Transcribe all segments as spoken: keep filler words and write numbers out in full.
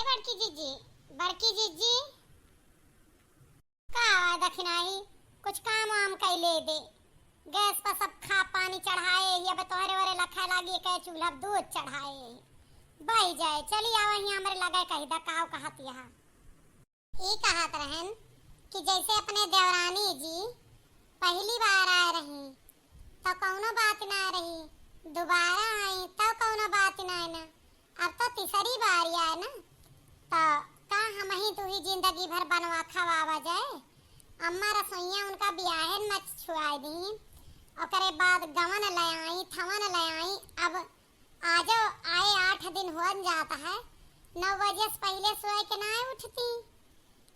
बड़की जीजी, बड़की जीजी, का आवा दखिनाही, कुछ काम वाम कइ लेबे। गैस पर सब खा पानी चढ़ाए ही, अब तोहरे ओरे लखा लागी के चूल्हा दूध चढ़ाए ही। बहि जाए, चली आवा हियाँ हमरे लगे कहि द काव कहत यहा। ई कहत रहन कि जैसे अपने देवरानी जी पहली बार आए रही, तो कौनो बात ना रही, दोबारा आई, तो कौनो बात ना ना। अब तो तीसरी बार आए ना, तो का हमही दुही जिंदगी भर बनवा खवावा जाए? अम्मा रसोइया उनका बियाहन में छुआए दीन, ओकरे बाद गवन ले आई, थवन ले आई। अब आजो आए आठ दिन हुअन जात है, नौ बजे से पहिले सोए के नाय उठती।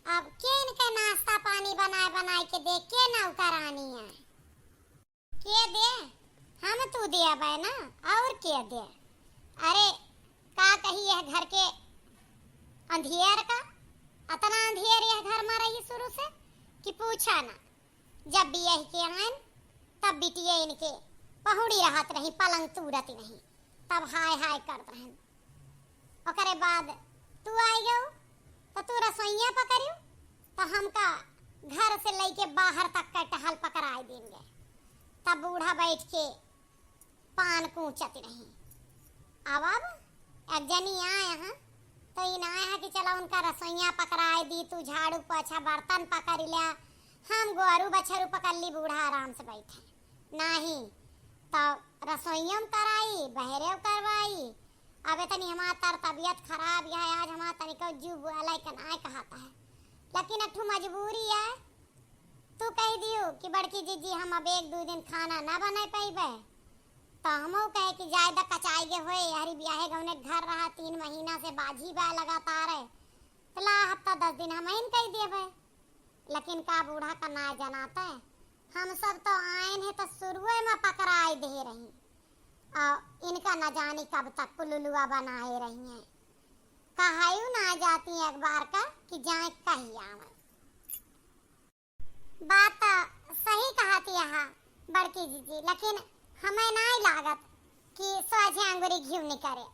अब के इनके नाश्ता पानी बनाए बनाए के दे, के नौकरानी है? के दे? हम तू देबे ना, और के दे? अरे, का कही यह घर के अंधियर का, अतना अंधियर यह घर में रही शुरू से कि पूछा ना। जब बियाह के आयन, तब बिटिया इनके पहुड़ी रहत रही, पलंग तूरत नहीं, तब हाय हाय करत रहन। ओकरे बाद तू आई गयो, तो तू रसोइया पकड़ियो, तो हमका घर से लेके बाहर तक का टहल पकड़ाए देंगे। तब बूढ़ा बैठ के पान कूचत रही। अब, अब एक जनी आए हैं, तो इन आए हैं कि चला उनका रसोइया पकड़ाए दी, तू झाड़ू पोछा बर्तन पकड़ लिया, हम गोरू बछरू पकड़ ली, बूढ़ा आराम से बैठे। नहीं, तो रसोइयों में कराई, बहरे करवाई। अब इतनी हमार तर तबीयत खराब है, आज हमार तनिको जीव बुआला के नाय कहता है, लेकिन एक ठो मजबूरी है। तू कह दियो कि बड़की जीजी हम अब एक दो दिन खाना ना बनाए पाइबे, तो हमहू कहे कि जाए द कचाई गे होए, हरी बियाहे गौने घर रहा, तीन महीना से बाझी बा लगातार है, तो ला हफ्ता दस दिन हम इन कह देबे। लेकिन का बूढ़ा का ना जनाते, हम सब तो आयन है तो शुरुए में पकड़ाए दे रही, और इनका न जानी कब तक कुलुलुआ बनाए रही हैं। कहायु ना जाती एक बार का कि जाए कही आवे। बात तो सही कहत यहा बड़की जीजी, लेकिन हमें नाई लागत कि सोझे अंगुरी घिउ निकरे।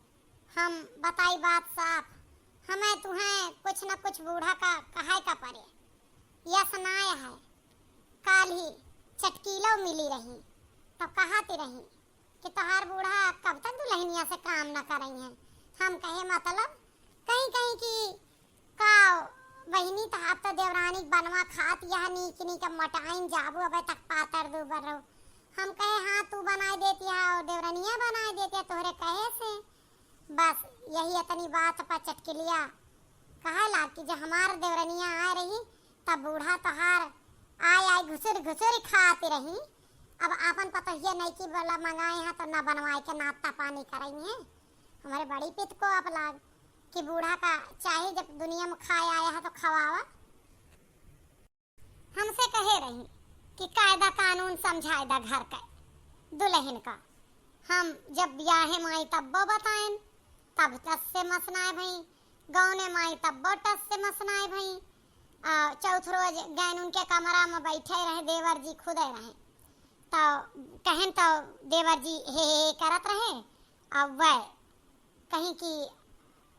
हम बताई बात साफ, हमें तुहें कुछ न कुछ बूढ़ा का कहे का पड़े। यस नाय है, काल ही चटकीलो मिली रही, तो कहत रही कि तोहार बूढ़ा कब तक दुल्हनिया से काम न करई हैं। हम कहे, "मतलब?" कहीं कहीं कि का बहिनी, तो आप तो देवरानी बनवा खात यह नीक नीक मोटाइन जाबू, अबे तक पातर दूबर रहो। हम कहे, "हाँ, तू बनाए देती है और देवरनिया बनाए देती है तोहरे कहे से।" बस यही इतनी बात पर चटकिलिया कहे लाग कि जब हमार देवरनिया आए रही, तब बूढ़ा तोहार आए आए घुसुर घुसुर खात रही। अब आपन पतोहिया नईकी वाला मंगाए हैं तो ना बनवाए के नाश्ता पानी करई हैं। हमारे बड़ी पित को आप लाग कि बूढ़ा का चाहे जब दुनिया में खाए आया है तो खवावा। हमसे कहे रही कि कायदा कानून समझाए दा घर का दुल्हन का। हम जब ब्याहे में आई तब्बो बताएन, तब टस से मस नाय भई, गौने में आई तब्बो टस से मस नाय भई। आ, चौथ रोज गैन उनके कमरा में बैठे रहे, देवर जी खुदे रहे, तो कहेन तो देवर जी हे हे करत रहे। अब वह कहीं कि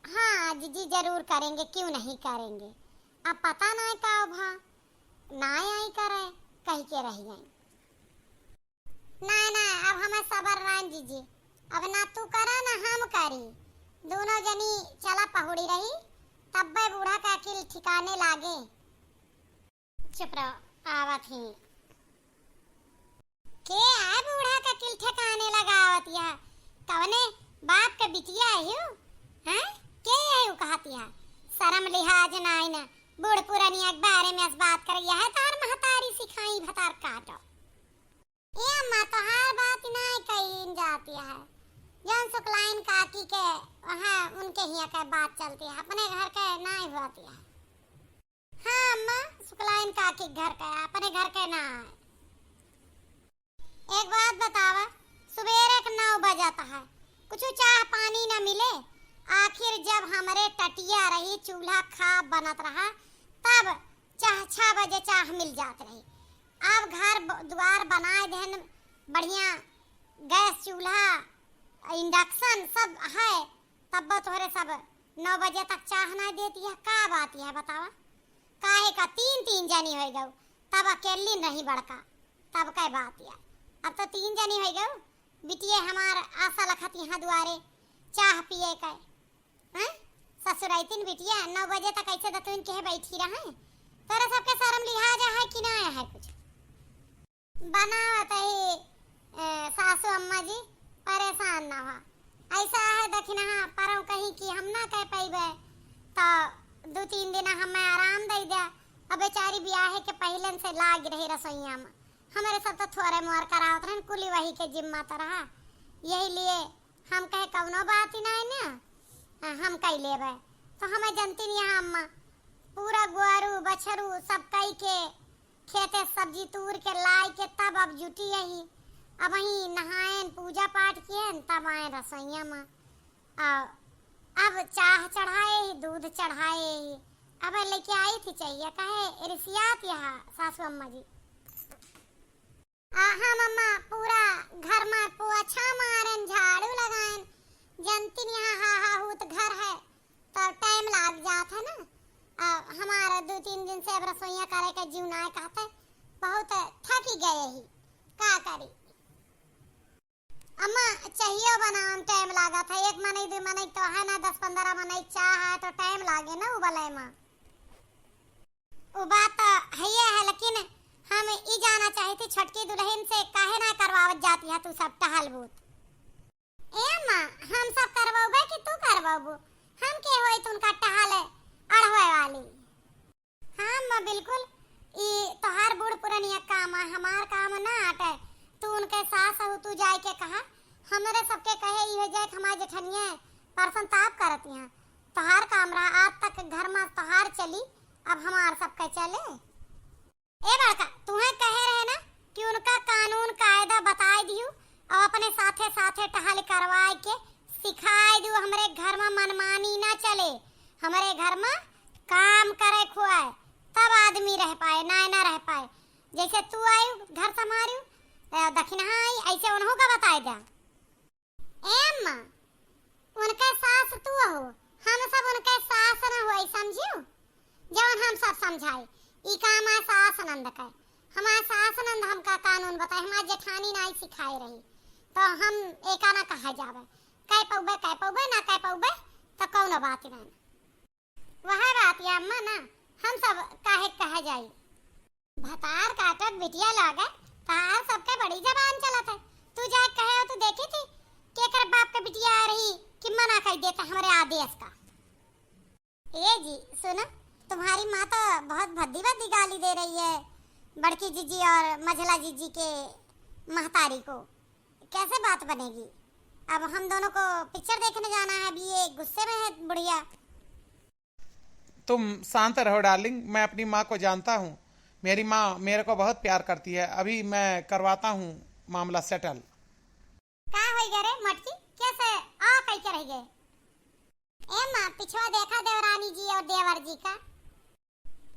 हाँ जीजी जरूर करेंगे, क्यों नहीं करेंगे। अब पता नाय का भा, नाय आई करे, कही के रह गई। नाय नाय, अब हमें सबर नाय जीजी, अब ना तू करा ना हम करी, दोनों जनी चला पहुड़ी रही, तब्बे बूढ़ा का अकिल ठिकाने लागे। चुप रहो, आवत ही। के आए बूढ़ा का अकिल ठिकाने लगावत यह? कवने बाप के बिटिया है यू? हैं? के है यू कहत यह? शर्म लिहाज नाई न, बूढ़ पुरनिया के बारे में अस बात कर, यह तार महतारी सिखाई भतार काटो। ए अम्मा, तोहार बात नाई कहीन जाती है, जौन सुकलाइन काकी के वहाँ उनके हिया के बात चलती है, अपने घर के नाई होती है। हाँ अम्मा, सुकलाइन काकी घर का है, अपने घर के ना है। एक बात बतावा, सुबेरे के नौ बजत है, कुछ चाह पानी न मिले। आखिर जब हमरे टटिया रही, चूल्हा खाब बनत रहा, तब चाह, छह बजे चाह मिल जात रही। अब घर ब-, द्वार बनाए देहन, बढ़िया गैस चूल्हा, induction सब है, तब तोहरे सब नौ बजे तक चाह नाहीं देती है, का बात है बतावा? काहे का तीन तीन जनी होइ गउ, तब अकेली रही बड़का, तब कै बात है। अब तो तीन जनी होइ गउ, बिटिये हमार आशा लखत यहाँ दुआरे चाह पिए कै। हैं? ससुरैतिन बिटिया नौ बजे तक ऐसे दतुइन के बैठी रहे, तोरा सबके शर्म लिहाज है कि ना है कुछ? बनावत ही, ए, सासू अम्मा जी, परेशान ना हुआ। ऐसा है दखिनहा परौ कहीं कि हम ना कह पइबे, तो दू तीन दिन हमें आराम दे द्या। अब बेचारी बियाहे के पहिले से लाग रही रसोइया में, हमरे सब तो थोरे मोर करावत रहन, कुली वही के जिम्मा तो रहा। यही लिए हम कहे कौनो बात ही नहीं ना, हम कह लेबे। तो हमें जनती नहीं है अम्मा, पूरा गोरू बछरू सब कई के खेते सब्जी तूर के लाई के तब अब जुटी यही। अब वहीं नहाएन, पूजा पाठ किएन, तब आए रसोइया में। आ, अब चाह चढ़ाए ही, दूध चढ़ाए ही। अब लेके आई थी चाहिए, कहे रिसियात यहाँ सासू अम्मा जी। आ, हम अम्मा पूरा घर में पोछा मारेन, झाड़ू लगाएन, जनती नहीं यहाँ हा हा हूत घर है। तो टाइम लाग जात है ना। आ, हमारा दू तीन दिन से अब रसोइया करे के जीव नाय कहते, बहुत थकी गए ही, का करी। अम्मा, चाहिए बनावन टाइम लागत है, एक मनई दू मनई तो है ना, दस पन्द्रह मनई चाह है तो टाइम लागे ना उबले में। उ बात तो हइये है, लेकिन हम ई जाना चाहित ही छोटकी दुलहिन से काहे ना करवावत जाती है तू सब टहल बूत? ए अम्मा, हम सब करवउबे कि तू करवउबू? हम के होइत उनका टहले अढ़वे वाली? हाँ अम्मा, बिल्कुल, ई तोहार बूढ़ पुरनिया काम है, हमार काम ना आटे। तू उनके सास हऊ, तू जाए के कहा, हमरे सबके कहे ई हो जाए कि हमार जेठनिया परसन ताप करती हैं। तोहार काम रहा, आज तक घर में तोहार चली, अब हमार सबके चले। ए बड़का, तुहें कहे रहे ना कि उनका कानून कायदा बताए दिहू और अपने साथे साथे टहल करवाए के सिखाए दू। हमरे घर में मनमानी ना चले, हमरे घर में काम करे खुआए, तब आदमी रह पाए, नाय ना रह पाए। जैसे तू आयु घर संभारियो, दखिनहा आई, ऐसे उन्हों का बताए द्या। ए अम्मा, उनके सास तू हो, हम सब उनके सास न होई, समझियो? जवन हम सब समझाई, ई काम आ सास नंद के। हमार सास नंद हमका कानून बताए, हमार जेठानी नाई सिखाए रही, तो हम एका ना कहा जावे। कह पउबे, कह पउबे, ना कह पउबे, तो कौनो बात नहीं। वह बात या अम्मा ना, हम सब काहे कहे जाई? भतार काटत बिटिया लागे, तहार सबके बड़ी जबान चलत है। तू जाए कहे हो, तू देखी थी, केकर बाप के बिटिया आ रही कि मना कर देता हमरे आदेश का। ए जी, सुनो, तुम्हारी माँ तो बहुत भद्दी भद्दी गाली दे रही है बड़की जीजी और मझला जीजी के महतारी को। कैसे बात बनेगी? अब हम दोनों को पिक्चर देखने जाना है, अभी ये गुस्से में है बुढ़िया। तुम शांत रहो डार्लिंग, मैं अपनी माँ को जानता हूँ। मेरी माँ मेरे को बहुत प्यार करती है, अभी मैं करवाता हूँ मामला सेटल। का होई गे रे मोटकी, कैसे आ कह के रह गए? ए माँ, पिछवा देखा देवरानी जी और देवर जी का।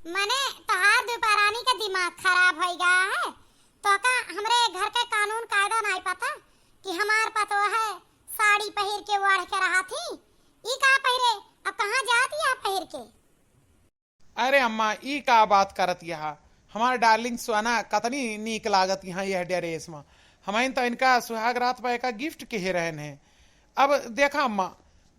मने तोहार दुपहरानी का दिमाग खराब होई गया है। तो का हमरे घर के कानून कायदा नाई पता कि हमार पतोह है साड़ी पहिर के ओढ़ के रहा थी? ई का पहिरे, अब कहाँ जात या पहिर के? अरे अम्मा, ई का बात करत यहा? हमार डार्लिंग सोना कतनी नीक लागत यहाँ यह ड्रेस में। हमइन तो इनका सुहाग रात पर एका गिफ्ट कहे रहन है। अब देखा अम्मा,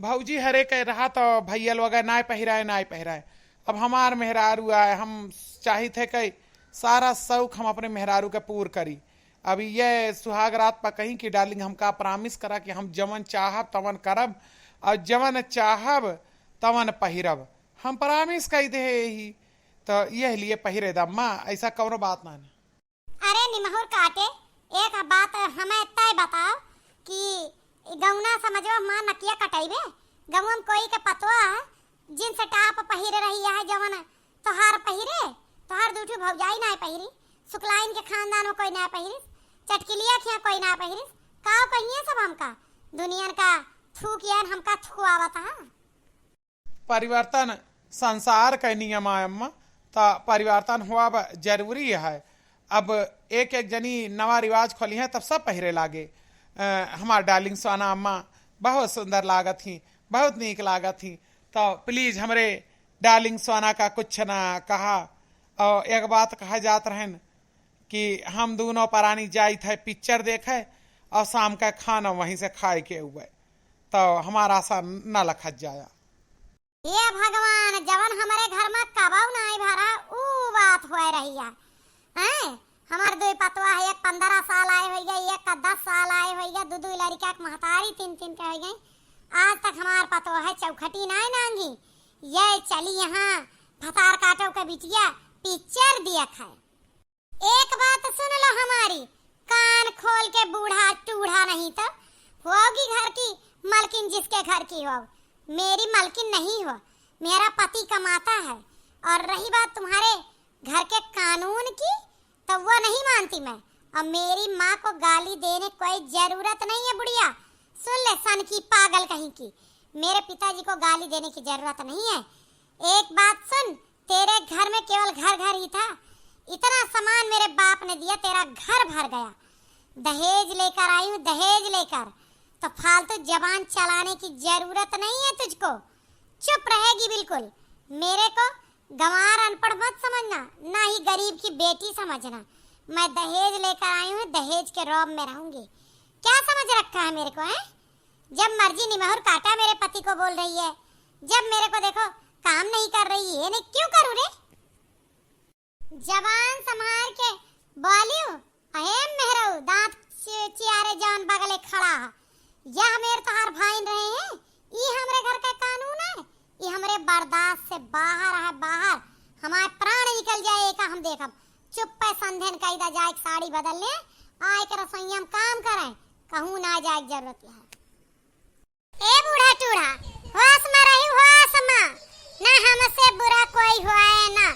भौजी हरे के रहा तो भैया लोग नाय पहिराए, नाय पहिराए। अब हमार मेहरारू आए, हम चाहित है कि सारा शौक हम अपने मेहरारू के पूर करी। अब ये सुहाग रात पर कहीं कि डार्लिंग हमका प्रॉमिस करा कि हम जवन चाहब तवन करब और जवन चाहब तवन पहिरब। हम प्रॉमिस कई दे यही, तो यह लिए पहिरे द अम्मा, ऐसा कौनो बात ना है। अरे निमहुर काटे, एक बात हमें तय बताओ कि गौना समझवा माँ नकिया कटैबे? गौवा में कोई के पतोह है, जींस टॉप पहिरे रही है, जवन तोहार पहिरे, तोहार दू ठो भौजाई ना पहिरी, सुकलाइन के खानदान में कोई ना पहिरिस, चटकिलिया खिया कोई ना पहिरिस, का कहिए सब हमका? दुनियन का थूकियन हमका थुआवत है। परिवर्तन संसार कै नियम आय अम्मा, त परिवर्तन होब जरूरी है। अब एक एक जनी नवा रिवाज खोली है तब सब पहिरे लागे। अ, हमार डार्लिंग सोना अम्मा बहुत सुंदर लागत ही, बहुत नीक लागत ही। तो please हमरे darling सोना का कुछ ना कहा। और एक बात कहा जात रहन कि हम दोनों परानी जाइत है picture देखे और शाम का खाना वहीं से खाए के हुए, तो हमारा आशा न लखत जाया। हे भगवान, जवन हमरे घर में कबऊ नाई भरा, ऊ बात होए रही है। हैं? हमार दुई पतोह है, एक पन्द्रह साल आए होइगा, एक का दस साल आए होइगा, दू दू लड़का के महतारी तीन तीन के होइगा। आज तक हमार पतोह है चौखटी नाई नांगी। ये चली यहाँ भतार काटो के बिटिया picture देखे। एक बात सुन लो हमारी, कान खोल के बूढ़ा टूढ़ा, नहीं तो होगी घर की मलकिन जिसके घर की हो, मेरी मलकिन नहीं हो, मेरा पति कमाता है। और रही बात तुम्हारे घर के कानून की, तो वो नहीं मानती मैं। और मेरी माँ को गाली देने कोई जरूरत नहीं है बुढ़िया। सुन ले सन की पागल कहीं की, मेरे पिताजी को गाली देने की जरूरत नहीं है। एक बात सुन, तेरे घर में केवल घर घर ही था, इतना सामान मेरे बाप ने दिया, तेरा घर भर गया। दहेज लेकर आई हूँ, दहेज लेकर, तो फालतू जबान चलाने की जरूरत नहीं है तुझको। चुप रहेगी बिल्कुल। मेरे को गंवार अनपढ़ मत समझना, ना ही गरीब की बेटी समझना। मैं दहेज लेकर आई हूँ, दहेज के रौब में रहूंगी। क्या समझ रखा है मेरे को, हैं? जब मर्जी निमहुर काटा मेरे पति को बोल रही है, जब मेरे को देखो काम नहीं कर रही है, नहीं क्यों करूँ रे? जबान संभार के बोलियो। अहे मेहरऊ, दांत चि-, चियारे जौन बगले खड़ा है, यह मेर तोहार भाईन रहे हैं, ई हमरे घर का कानून है, ई हमरे बर्दाश्त से बाहर है, बाहर। हमारे प्राण निकल जाए एका हम देखब। चुप्पे संधेन कई दा जाए, साड़ी बदल ले, आए के रसोईया में काम करें, कहूँ ना जाए जरूरत है। ए बूढ़ा टूढ़ा, होश में रही, होश में। ना हमसे बुरा कोई होए ना।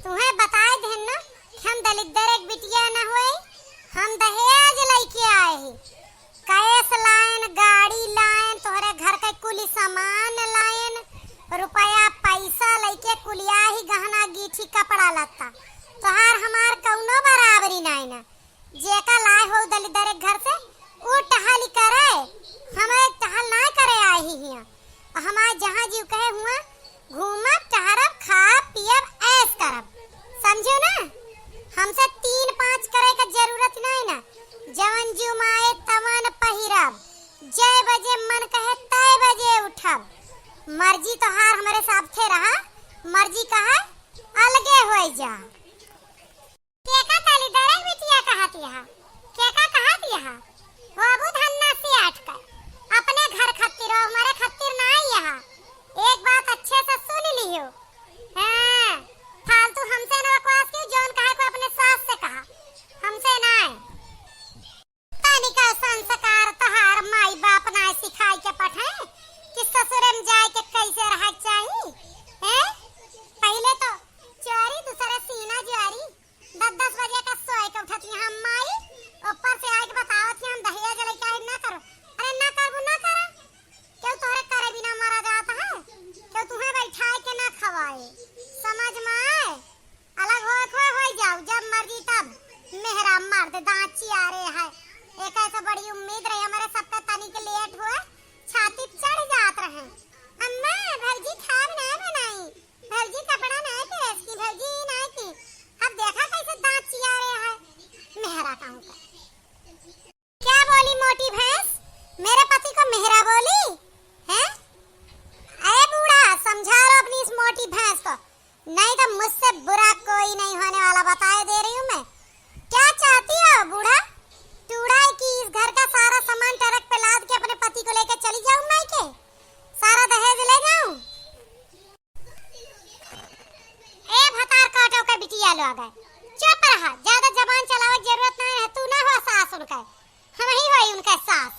तुहें बताए देन ना कि हम दलिद्दर एक बिटिया ना होए, हम दहेज लइके आए ही। कैश लायन, गाड़ी लायन, तोहरे घर के कुल सामान लायन, रुपया पैसा लइके कुलिया ही गहना गीठी कपड़ा लत्ता। तोहार हमार कौनो बराबरी नाई ना। जेका लाए हो दलिद्दर एक घर से, ऊ टहली करे, हम एक टहल ना करे आए ही हियाँ। हमार जहाँ जीव कहे हुआ, घूमब, टहरब, खाब, पियब, ऐश करब। समझो ना? हमसे तीन पाँच करे का जरूरत नहीं ना। जवन जीव माए तवन पहिरब। जय बजे मन कहे तय बजे उठब। मर्जी तोहार हमरे साथे रहा, मर्जी कहे अलगे होए जा। केका दलिद्दर बिटिया कहत यहा? केका कहत यहा? होबू धन्ना से अटके। अपने घर खातिर हो, हमरे खातिर ना यहा। एक बात अच्छे से सुन लियो। हाँ, फालतू हमसे न बकवास कियो, जौन कहे को अपने सास से कहा, हमसे ना। तनिका संस्कार तोहार माई बाप ना सिखाई के पठाए कि ससुरे में जाए के कैसे रहे के चाही? हैं? पहिले तो चोरी, दूसरे सीना ज्वारी, दस दस बजे का सोए के उठत ही हम माई, ऊपर से आए के बतावत ही हम दहेज लइके आए, ना करो। अरे ना करबू, ना करा। केहू तोहरे करे बिना मरा जात है? केहू तुहें बैठाए के ना खवाए? समझ में आए? अलग होए खोए होई जाओ, जब मर्जी तब। मेहरा मर्द दांत चियारे है। एक ऐसा बड़ी उम्मीद रही हमरे सब पे, तनिक लेट हुए, छाती पे चढ़ जात रहे। अम्मा, भौजी खाब ना बनाई, भौजी कपड़ा ना प्रेस की, भौजी ई ना की। अब देखा कैसे दांत चियारे है। मेहरा कहूँ का। क्या बोली मोटी भैंस? मेरे पति को मेहरा बोली? हैं? अरे बूढ़ा, समझा लो अपनी इस मोटी भैंस को, नहीं तो मुझसे बुरा कोई नहीं होने वाला, बताए दे रही हूँ मैं। क्या चाहती हो बूढ़ा? टूढ़ा है कि इस घर का सारा सामान ट्रक पे लाद के अपने पति को लेके चली जाऊँ मायके? सारा दहेज ले जाऊँ? ए भतार काटो के बिटिया लोग, चुप रहा, ज्यादा जबान चलावे के जरूरत नहीं है। तू ना हो सास उनके, हम ही होई उनके सास।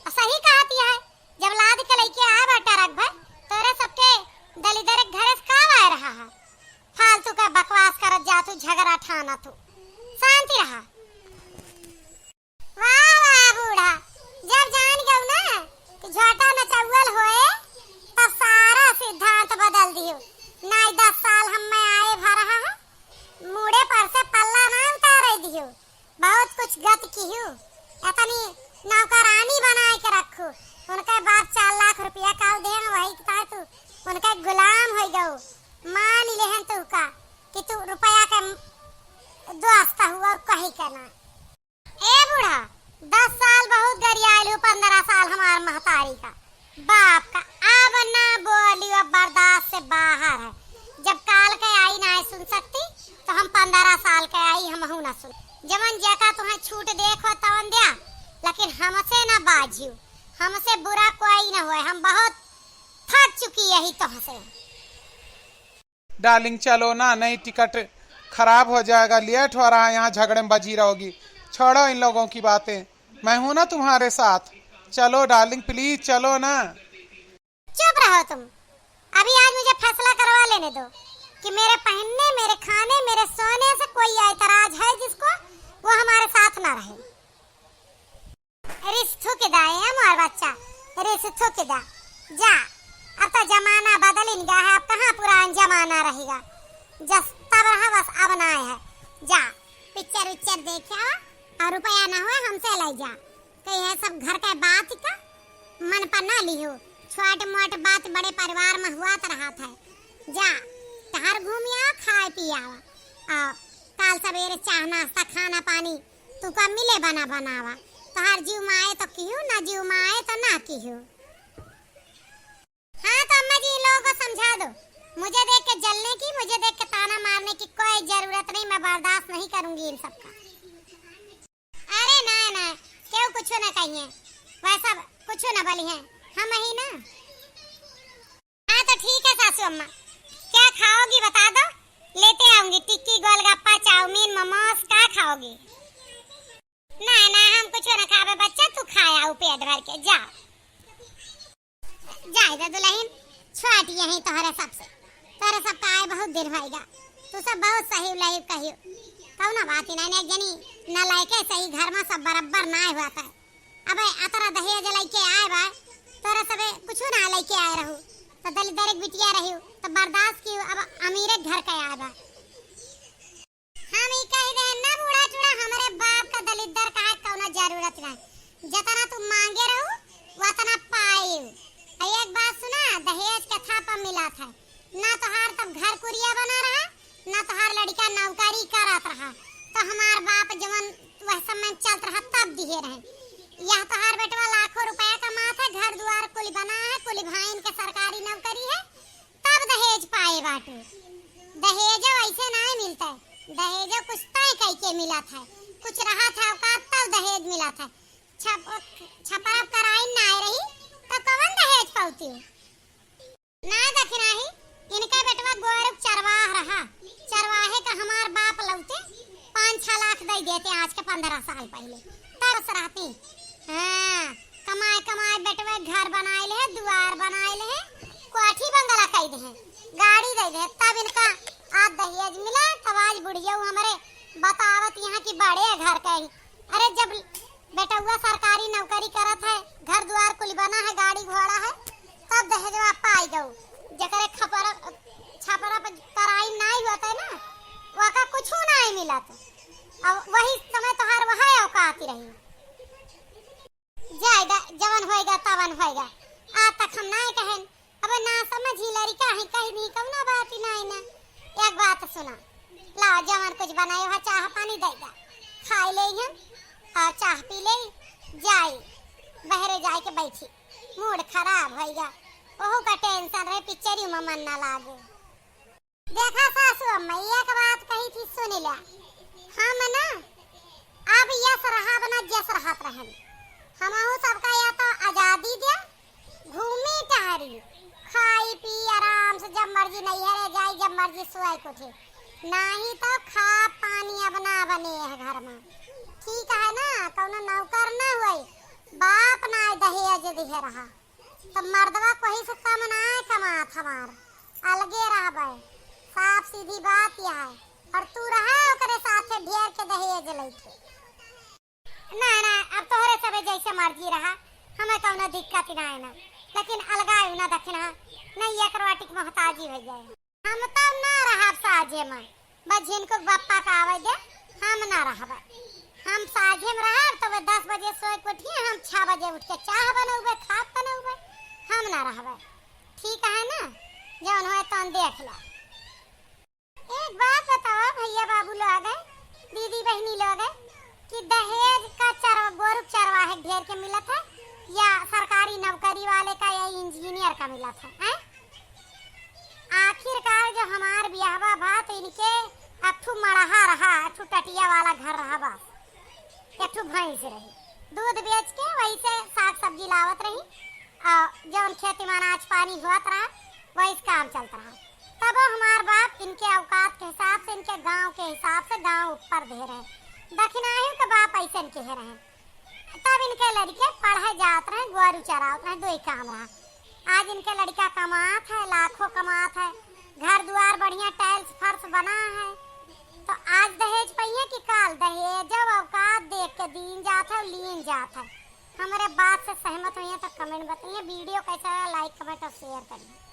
और सही कहती है, जब लाद के लइके आए बा ट्रक भर, तोरे सबके दलिद्दर के घरे से का आए रहा है? फालतू का बकवास करत जा तू, झगड़ा ठाना तू, शांति रहा। वाह, वाह बूढ़ा, जब जान गऊ ना कि झोटा नचौल होए, तब सारा सिद्धांत बदल दियो। नाई दस साल हम में आए भा रहा है, मूड़े पर से पल्ला ना उतारे दियो। बहुत कुछ गत किहू, इतनी नौकरानी बनाए के रखू। उनके बाप चार लाख रुपया काल देन, वही के ताय तू उनका गुलाम होइ गउ, मान लेहन तुहका कि तू रुपया के दोस्त हउ और कहीं के ना। ए बूढ़ा, दस साल बहुत गरियाइल हूँ, पन्द्रह साल हमार महतारी का, बाप का, अब ना बोली, अब बर्दाश्त से बाहर है। जब काल के आई ना सुन सकती, तो हम पन्द्रह साल के आई, हमहू ना सुन। जवन जेका तुहें छूट देख हो तवन द्या, लेकिन हमसे ना बाजियो, हमसे बुरा कोई ना होए, हम बहुत थक चुकी यही तुहसे। डार्लिंग, चलो ना, नहीं टिकट खराब हो जाएगा, लेट हो रहा है, यहाँ झगड़े में बजी रहोगी। छोड़ो इन लोगों की बातें, मैं हूँ ना तुम्हारे साथ। चलो डार्लिंग, प्लीज चलो ना। चुप रहो तुम, अभी आज मुझे फैसला करवा लेने दो कि मेरे पहनने, मेरे खाने, मेरे सोने से कोई ऐतराज है जिसको, वो हमारे साथ ना रहे। रिस थूक दा ए मोर बच्चा, रिस थूक दा। जा, अब तो जमाना बदलिन गया है, अब कहाँ पुरान जमाना रहेगा। जस तब रहा बस अब ना है। जा, पिक्चर विक्चर देख आवा और रुपया ना हुआ हमसे ले जा। कहीं है सब घर का बात का मन पर ना लिहो। छोट मोट बात बड़े परिवार में हुआ तो रहा था। जा, तहर घूम आवा, खाए पी आवा। आ, काल सवेरे चाह नाश्ता खाना पानी तू का मिले बना बनावा। तोहार जीव माए तो किहू, ना जीव माए तो ना किहू। हाँ तो अम्मा जी, इन लोगों को समझा दो, मुझे देख के जलने की, मुझे देख के ताना मारने की कोई जरूरत नहीं, मैं बर्दाश्त नहीं करूंगी इन सबका। अरे ना ना, क्यों कुछ ना कहिए, वह सब कुछ ना बोली हैं, हम ही ना। हाँ तो ठीक है सासू अम्मा, क्या खाओगी बता दो, लेते आऊंगी टिक्की, गोलगप्पा, चाउमीन, मोमोज, का खाओगी? ना ना, हम कुछ ना खाबे बच्चा, तू खाया ऊ पेट भर के, जा। जाए दे दुल्हन, छोट यही तोहरे सबसे, तोहरे सब का आए बहुत दिन होइगा, तू सब बहुत सही लही कहियो, कौनो बात ही नहीं, एक जनी न लायके सही घर में सब बराबर ना हुआ था। अबे अतरा दहेज लइके आए बा, तोरा सबे कुछु ना लइके आए रहू, तो दलिद्दर के बिटिया रही, तो बर्दाश्त की, अब अमीरे के घर के आए बा। हम ई कह दे ना बूढ़ा चूड़ा, हमरे बाप का दलिद्दर कहे कौनो जरूरत ना, जतना तू मांगे रहू, वतना पाए। आ एक बात सुना, दहेज के थापा मिला था, ना तोहार तब घर कुरिया बना रहा, ना तोहार लड़का नौकरी करत रहा, तो हमार बाप जवन वह समय चलत रहा तब दिहे रहे। यह तोहार बेटवा लाखों रुपया कमात है, घर दुआर कुल बना है, कुल भाईन के सरकारी नौकरी है, तब दहेज पाए बाटू। दहेज वैसे ना मिलता है, दहेज कुछ तय कई के मिला था, कुछ रहा था औकात तब दहेज मिला था। छप-, छपरा कराई ना रही तो कवन दहेज पाती? ना दखिनाही, इनका बेटवा गोरख चरवाह रहा, चरवाहे का हमार बाप लौटे पाँच छह लाख दे देते आज के पन्द्रह साल पहले, तरस रहती। हाँ, कमाए कमाए बेटवा घर बनाए ले, दुआर बनाए ले, कोठी बंगला कई दे, गाड़ी दे दे, तब इनका आज दहेज मिला, तब आज बुढ़िया हमरे बतावत यहाँ की बड़े घर के ही। अरे जब बेटउआ सरकारी नौकरी करत है, घर दुआर कुल बना है, गाड़ी घोड़ा है, तब दहेजवा पाई गऊ। जेकरे खपरा, छपरा पे तराई नाई होत है ना, वका कुछू नाई मिलत। अब वही समय तोहार वह औकात रही। जाएगा, जवन होएगा तवन होएगा। आज तक हम नाई कहेन, अब ना समझी लड़िका है, कही नहीं कौनो बात ही नाई ना। एक बात सुना, लाओ जवन कुछ बनाए हो चाह पानी दे दा, खाई ले हम और चाह पी ले, जाई बहरे जाए के बैठी, मूड खराब होइगा, ओहू का टेंशन रहे, पिक्चरी में मन ना लागे। देखा सासू अम्मा, एक बात कही थी सुन ले, हम ना अब यस रहब ना जस रहत रहन, हमहू सबका या तो आजादी दे, घूमी टहरी, खाई पी आराम से, जब मर्जी नैहरे जाई, जब मर्जी सोए के उठी, नाही तो खा पानी अब ना बने है घर में, ठीक है ना, कौनो नौकर ना होई, बाप ना दहेज दिहे रहा, तो मर्दवा कोई से कम ना कमात हमार, अलगे रहबे, साफ सीधी बात यह है, और तू रहा ओकरे साथे ढेर के दहेज लइके। ना ना, अब तोहरे सबे जैसे मर्जी रहा, हमें कौनो दिक्कत ही ना है ना, लेकिन अलगायू ना दखिना, नहीं एक रोटी के मोहताजी हो जाए। हम तब ना रहब साझे में, बस जिनको बापा का आवे दे, हम ना रहबे। हम साझे में रहब तो वे दस बजे सोए के उठिए, हम छह बजे उठ के चाह बनौबे, खाब बनौबे, हम ना रहबे। ठीक है ना? जौन होए तौन देख ला। एक बात बतावा भैया बाबू लोग, दीदी बहिनी लोग, कि दहेज का चरवा, गोरू चरवाहे ढेर के मिलत है, या सरकारी नौकरी वाले का, या इंजीनियर का मिलत है, हैं? आखिरकार जो हमार बियाहवा भा, तो इनके एक ठू मड़हा रहा, एक ठू टटिया वाला घर रहा, बस एक ठू भैंस रही, दूध बेच के वही से साग सब्जी लावत रही, और जौन खेती में अनाज पानी होत रहा, वही से काम चलत रहा। तब हमार बाप इनके औकात के हिसाब से, इनके गांव के हिसाब से गांव ऊपर दे रहे, दखिनाही के बाप ऐसे इनके रहे। तब इनके लड़के पढ़े जात रहे, गोरू चरावत रहे, दो ही काम रहा। आज इनके लड़का कमात है, लाखों कमात है, घर दुआर बढ़िया tiles फर्श बना है। तो आज दहेज पइहे कि काल दहेज, जब औकात देख के दीन जात है, लीन जात है। हमरे बात से सहमत होइहे तो comment बताइए, video कैसा लगा, like, comment और share करिए।